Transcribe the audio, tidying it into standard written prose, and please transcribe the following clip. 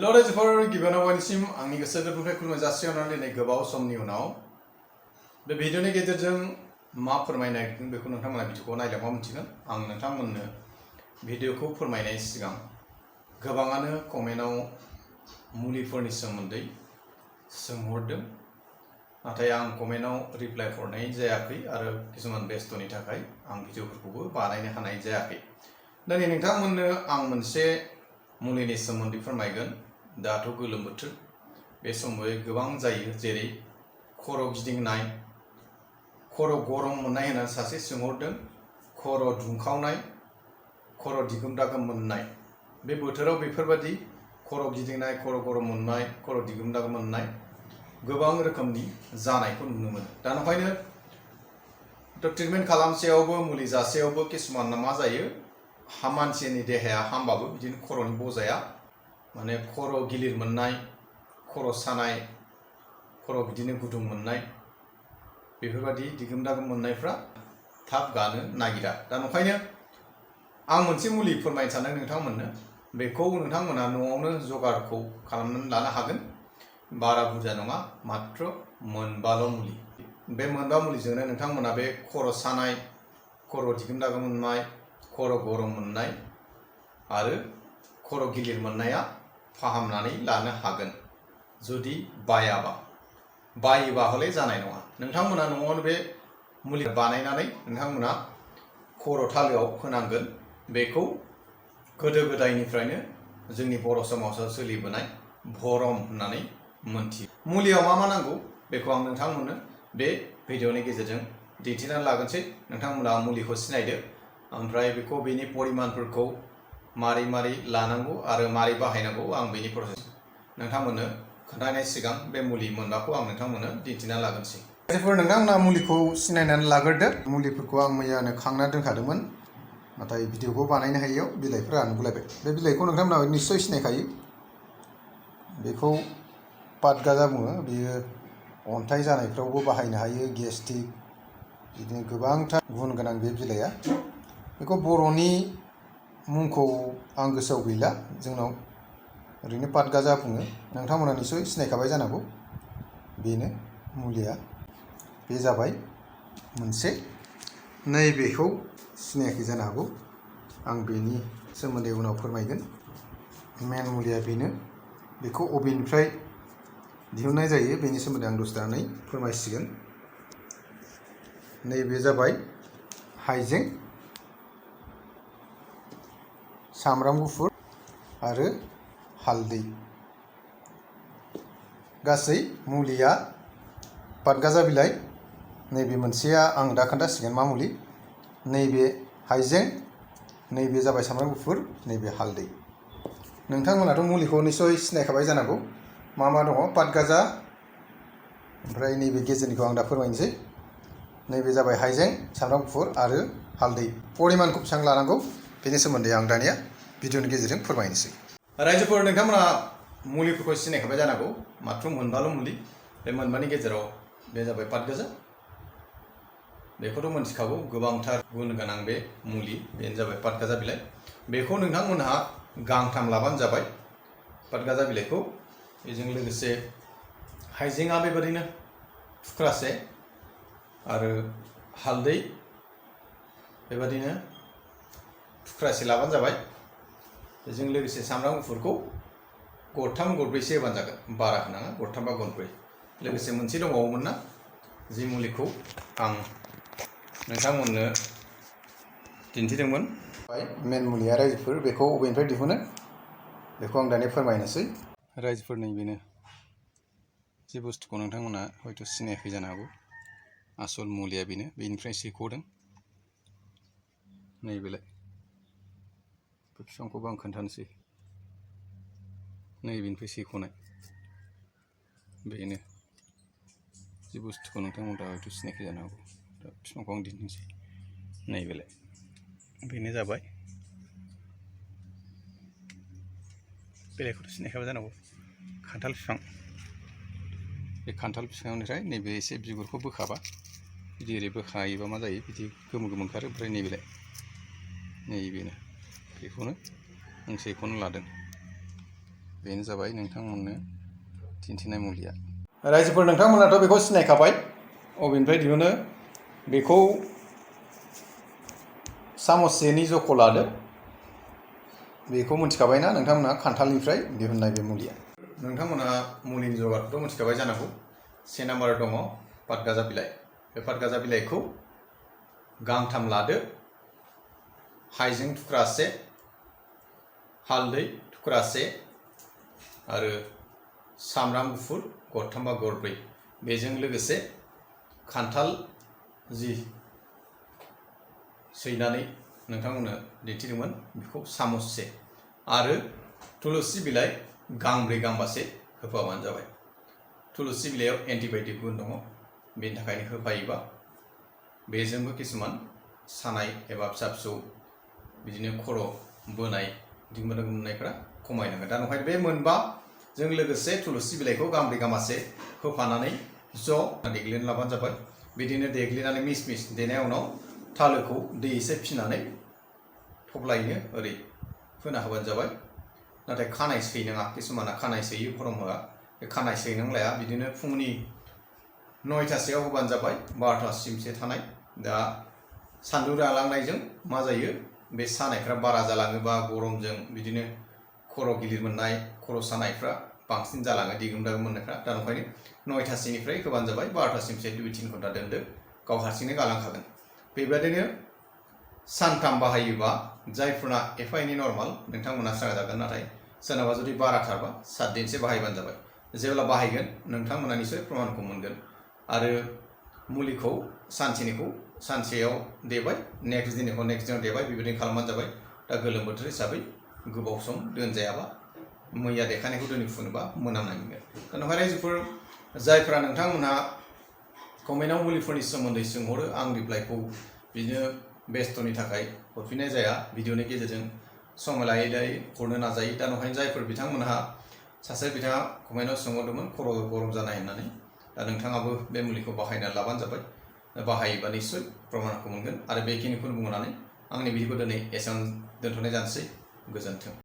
लरेजफोर गिबियावनोसिम आंनि गोसो गोरबोनिफ्राय खुलुमनाय जासिहरनानै दिनै गोबाव समनि उनाव बे भिडिअनि गेजेरजों मा फोरमायनो नागिरदों बेखौ नोंथांमोना भिडिअखौ नायलांबा मिथिगोन। आं नोंथांमोननो भिडिअखौ फोरमायनायनि सिगां गोबाङानो कमेन्टआव मुलिफोरनि सोमोन्दै सोंहरदों, नाथाय आं कमेन्टआव रिप्लाइ हरनाय जायाखै आरो किसुमान बेस्थ'नि थाखाय आं भिडिअफोरखौबो बानायनो हानाय जायाखै। दिनै नोंथांमोननो आं मोनसे मुलिनि सोमोन्दै फोरमायगोन। दाथ' गोलोम बोथोर, बे समाव गोबां जायो, जेरै खर' गिदिंनाय, खर' गरम मोननाय होननानै सासे सोंहरदों, खर' दुंखावनाय, खर' दिगोम दागोम मोननाय। बे बोथोराव बेफोरबायदि खर' गिदिंनाय, खर' गरम मोननाय, खर' दिगोम दागोम मोननाय गोबां रोखोमनि जानायखौ नुनो मोनो। दा नंखायनो ट्रिटमेन्ट खालामसेयावबो मुलि जासेयावबो किसुमानना मा जायो, मानसिनि देहाया हामबाबो बिदिनो खर'नि बजाया माने खर' गिलिर मोननाय, खर' सानाय, खर' बिदिनो गुदुं मोननाय, बेफोरबायदि दिगोम दागोम मोननायफ्रा थाब गानो नागिरा। दा नंखायनो आं मोनसे मुलि फोरमायनो सानदों नोंथांमोननो। बेखौ नोंथांमोना न'आवनो जगारखौ खालामनानै लानो हागोन। बारा बुरजा नङा, मात्र मोनबाल' मुलि। बे मोनबा मुलिजोंनो नोंथांमोना बे खर' सानाय, खर' दिगोम दागोम मोननाय, खर' गरम मोननाय आरो खर' गिलिर मोननाया फाहामनानै लानो हागोन। जुदि बायोबा हले जानाय नङा। नोंथांमोना न'आवनो बे मुलि बानायनानै नोंथांमोना खर' थालोआव होनांगोन। बेखौ गोदो गोदायनिफ्रायनो जोंनि बर' समाजाव सोलिबोनाय भरम होननानै मोनथियो। मुलियाव मा मा नांगौ बेखौ आं नोंथांमोननो बे भिडिअनि गेजेरजों दिन्थिनानै लागोनसै। नोंथांमोना मुलिखौ सिनायदो, ओमफ्राय बेखौ बेनि परिमानफोरखौ मारै मारै लानांगौ आरो मारै बाहायनांगौ आं बेनि प्रसेस नोंथांमोननो खोन्थानाय सिगां बे मुलि मोनबाखौ आं नोंथांमोननो दिन्थिना लागोनसै। नोंथांमोना मुलिखौ सिनायनानै लाग्रोदो। मुलिफोरखौ आं मैयानो खांना दोनखादोंमोन, नाथाय भिडिअखौ बानायनो हायैयाव बिलाइफोरा नुगुलायबाय। बे बिलाइखौ नोंथांमोना निस्सय सिनायखायो। बेखौ पातगाजा बुङो। बेयो अन्थाइ जानायफ्रावबो बाहायनो हायो, गेस्ट्रिक, बिदिनो गोबांथार गुन गोनां बे बिलाइया। बेखौ बर'नि मुंखौ आं गोसोआव गैला, जोंनाव ओरैनो पातगाजा बुङो। नोंथांमोना निस्सय सिनायखाबाय जानांगौ। बेनो मुलिया। बे जाबाय मोनसे। नैबेखौ सिनायाखै जानो हागौ, आं बेनि सोमोन्दै उनाव फोरमायगोन। मेन मुलिया बेनो। बेखौ अबेनिफ्राय दिहुननाय जायो बेनि सोमोन्दै आं दसे थानानै फोरमायसिगोन। नैबे जाबाय हाइजें, सामब्राम गुफुर आरो हालदै। गासै मुलिया पातगाजा बिलाइ। नैबे मोनसेया आं दा खोन्थासिगोन मा मुलि। नैबे हाइजें, नैबे जाबाय सामब्राम गुफुर, नैबे हालदै। नोंथांमोनाथ' मुलिखौ निस्सय सिनायखाबाय जानांगौ मा मा दङ। पातगाजा, ओमफ्राय नैबे गेजेरनिखौ आं दा फोरमायनोसै। नैबे जाबाय हाइजें, सामब्राम गुफुर आरो हालदै। परिमानखौ बेसेबां लानांगौ बेनि सोमोन्दै आं दानिया भिडिअनि गेजेरजों फोरमायनोसै। रायजोफोर, नोंथांमोना मुलिफोरखौ सिनायखाबाय जानांगौ। मात्र मोनबाल' मुलि। बे मोनबानि गेजेराव बे जाबाय पातगाजा। बेखौथ' मोनथिखागौ, गोबांथार गुन गोनां बे मुलि। बेनो जाबाय पातगाजा बिलाइ। बेखौ नोंथांमोनहा गांथाम लाबानो जाबाय, पातगाजा बिलाइखौ। बेजों लोगोसे हाइजेंआ बेबादिनो थुख्रासे आरो हालदै बेबादिनो थुख्रासे लाबानो जाबाय। बेजों लोगोसे सामब्राम गुफुरखौ गरथाम गरब्रैसो होबानो जागोन, बारा होनाङा, गरथाम बा गरब्रै। लोगोसे मोनसे दंबावोमोन ना, जि मुलिखौ आं नोंथांमोननो दिन्थिदोंमोन। मेन मुलिया रायजोफोर, बेखौ बबेनिफ्राय दिहुनो बेखौ आं दानिया फोरमायनोसै। रायजोफोरनि बेनो जि बुस्थुखौ नोंथांमोना हयथ' सिनायाखै जानो हागौ। आसल मुलिया बेनो, बेनिफ्राय सेख'दों। नैबेलाय बे बिफांखौबो आं खोन्थानोसै। नैबेनिफ्राय सेख'नाय बेनो जि बुस्थुखौ नोंथांमोना हयथ' सिनायाखै जानो हागौ। दा बिफांखौ आं दिन्थिनोसै। नैबेलाय बेनो जाबाय। बिलाइखौथ' सिनायखाबाय जानांगौ, खान्थाल बिफां। बे खान्थाल बिफांनिफ्राय नैबे एसे बिगुरखौ बोखाबा, बिदि ओरै बोखायोबा मा जायो, बिदि गोमो गोमो ओंखारो। ओमफ्राय नैबेलाय नैबेनो, बेखौनो आं सेख'ना लादों। बेनो जाबाय नोंथांमोननो दिन्थिनाय मुलिया। रायजोफोर नोंथांमोनाथ' बेखौ सिनायखाबाय अबेनिफ्राय दिहुनो। बेखौ सामससेनि जख' लादो। बेखौ मिथिखाबायना नोंथांमोना खान्थालनिफ्राय दिहुननाय बे मुलिया। नोंथांमोना मुलिनि जगारखौथ' मिथिखाबाय जानांगौ। 1 नाम्बार दङ पातगाजा बिलाइ। बे पातगाजा बिलाइखौ गांथाम लादो, हाइजें थुख्रासे, हालदै थुख्रासे आरो सामब्राम गुफुर गरथाम बा गरब्रै। बेजों लोगोसे खान्थाल जि सैनानै नोंथांमोननो दिन्थिदोंमोन बेखौ सामससे आरो थुलुसि बिलाइ गांब्रै गांबासे होफाबानो जाबाय। थुलुसि बिलाइयाव एन्टिबाय'टिक गुन दङ, बेनि थाखायनो होफायोबा बेजोंबो किसुमान सानाय एबा फिसा फिसौ बिदिनो खर' बोनाय दिगुन मोननायफ्रा खमायनांगोन। दा नंखायनो बे मोनबाजों लोगोसे थुलुसि बिलाइखौ गांब्रै गांबासे होफानानै ज' देग्लिना लाबानो जाबाय। बिदिनो देग्लिनानै मिस मिस देनाय उनाव थालोखौ दै एसे फिनानै थब्लायैनो ओरै होना होबानो जाबाय। नाथाय खानाय सैनाङा, किसुमाना खानाय सैयो फरम होआ। बे खानाय सैनांलाया, बिदिनो फुंनि 9टासोआव होबानो जाबाय, 12टासिमसो थानाय। दा सान्दुं रानलांनायजों मा जायो, बे सानायफ्रा बारा जालाङो बा गरमजों बिदिनो खर' गिलिर मोननाय, खर' सानायफ्रा बांसिन जालाङो, दिगुन दागुन मोननायफ्रा। दा ओंखायनो 9टासोनिफ्राय होबानो जाबाय, 12टासिमसो 2-3 घन्टा दोनदो, गाव हारसिंनो गालांखागोन। बेबायदिनो सानथाम बाहायोबा जायफोरना एफा एनै नर्माल नोंथांमोना स्रां जागोन। नाथाय सोरनाबा जुदि बाराथारबा 7 दिनसो बाहायबानो जाबाय। जेब्ला बाहायगोन नोंथांमोना निसय प्रमानखौ मोनगोन। आरो मुलिखौ सानसेनिखौ सानसेयाव देबाय, नेक्स्ट दिननिखौ नेक्स्ट दिनाव देबाय, बेबायदिनो खालामबानो जाबाय। दा गोलोम बोथोर हिसाबै गोबाव सम दोनजायाबा, मैया देखानायखौ दिनै फुनोबा मोनामनाय मोनगोन। दा नंखाय रायजोफोर जायफ्रा नोंथांमोनहा कमेन्टआव मुलिफोरनि सोमोन्दै सोंहरो, आं रिप्लाइखौ बिदिनो बेस्थ'नि थाखाय हरफिननाय जाया। भिडिअनि गेजेरजों सम लायै लायै हरनो नाजायो। दा नंखायनो जायफोर बिथांमोनहा सासे बिथाङा कमेन्टआव सोंहरदोंमोन खर' गरम जानाय होननानै, दा नोंथाङाबो बे मुलिखौ बाहायना लाबानो जाबाय। बाहायोबा निस्सय प्रमानखौ मोनगोन। आरो बेखिनिखौनो बुंनानै आंनि भिडिअखौ दिनै एसेयावनो दोनथ'नाय जानोसै। गोजोन्थों।